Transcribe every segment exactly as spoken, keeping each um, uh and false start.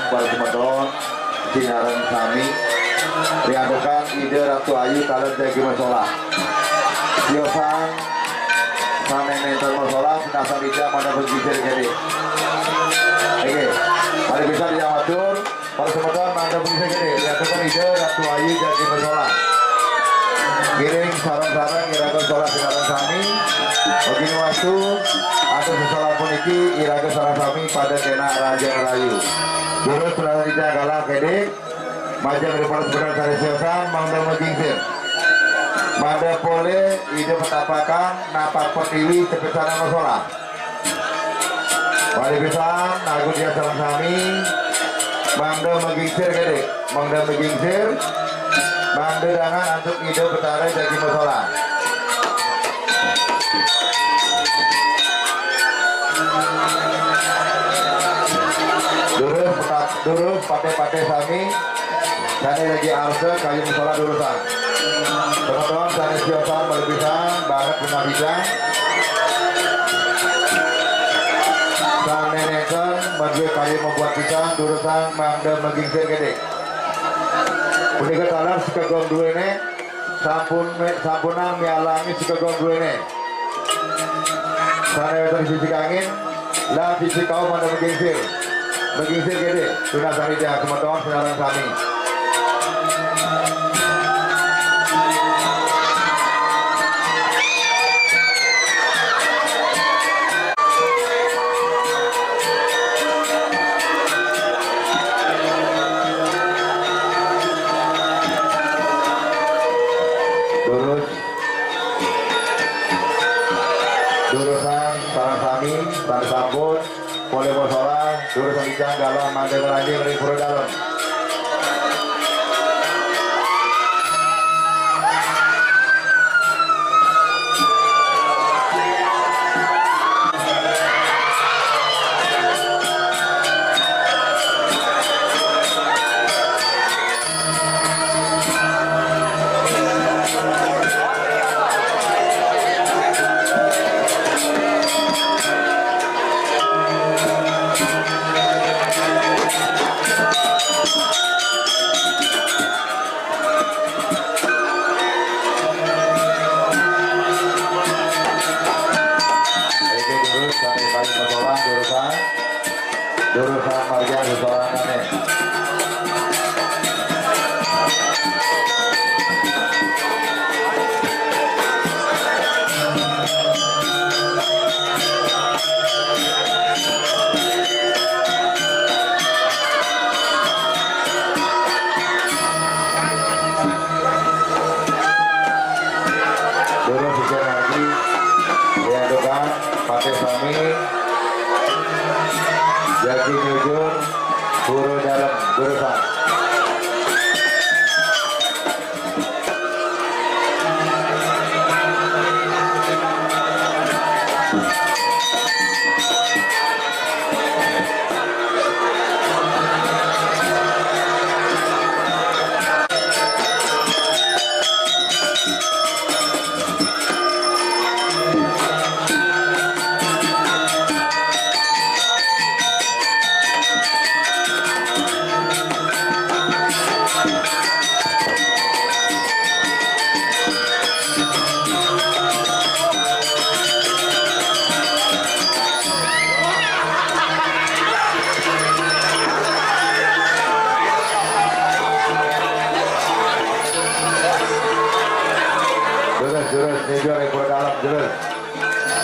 Para semeton, sinareng sami, riantukan Ida Ratu Ayu taler jagi masolah. Tiosan sané nénten masolah, sinareng sami mangda menggingsir gedé. Oké, malih pisan titiang matur, para semeton mangda menggingsir gedé, riantukan Ida Ratu Ayu jagi masolah. Ngiring sareng-sareng iraga solah sinareng sami. Mugi wastu antuk sesolah puniki iraga sareng sami pada kenak rahajeng rahayu. Durus sareng titiang galah gedé, majeng ring para semeton sané siosan mangda menggingsir. Mangda polih Ida Petapakan napak pertiwi tepisanan masolah. Malih pisan, agung titiang sareng sami, mangda menggingsir gedé, mangda menggingsir, mangda dangan antuk Ida Betara jagi masolah. Durus petak, durus paté-paté sami, sané jagi arsa kayun masolah durusang. Semeton sané siosan malih pisan banget pinabidang. Sané nénten madué karya mabuat pisan durusang mangda menggingsir gedé. Punika taler sekegong duéné sampun mé-, sampunang mialangi sekegong duéné. Sané wénten sisik angin, lan sisik kauh mangda menggingsir. Menggingsir gedé, tunas sanida semeton sinareng sami. Durus. Durusang sareng sami, sané sampun polih masolah, durusang titiang galah mangda ngranjing ring pura dalem. Niki durus sané kali masolah, durusang. Durusang margiang sesolahé. Durus sisir margi, riantukan paté sami, jagi nyujur pura dalem, durusang. Durus, durus, nyujur ring pura dalem, durus.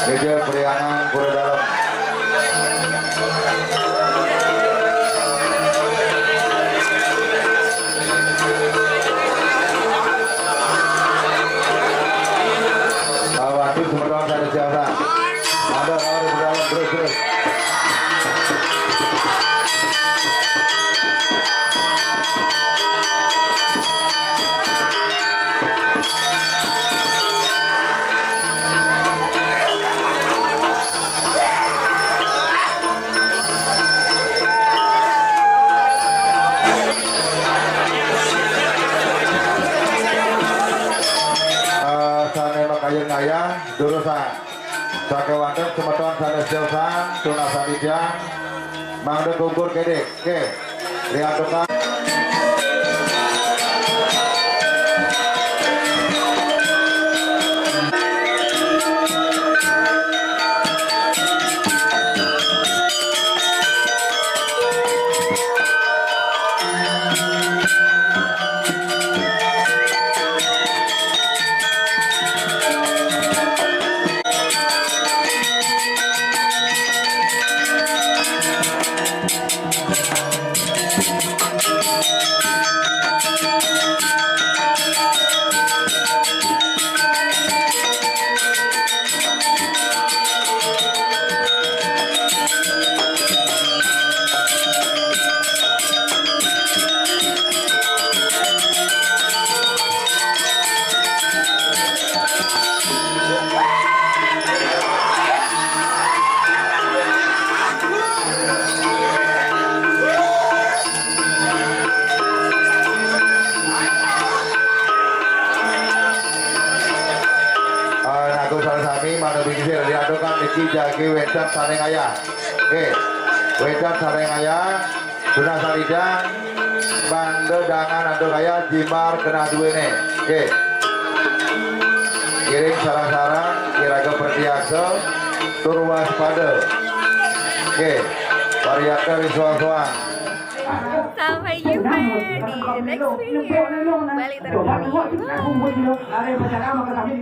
Nyujur priangan pura dalem. Awatus semeton sané siosan. Ada, ada, ada, terus, terus. Eh, sané makayun ngayah, durusang. Sakéwanten semeton sané siosan, tunas sanida, mangda kumpul gedé. Oké. Lihat tukang. Eh, naku sareng sami, mangda pinggir, diaturkan niki jagi wénten sané ngayah. Nggih. Wénten sané ngayah, tunas saridan, mangda dangan antuk ngayah jimbar genah duéné. Nggih. Ngiring sareng-sareng, iraga pratiaksa, tur waspada. Nggih. Pariyakta ring soang-soang. Sampai jumpa di next video. Bali terkini.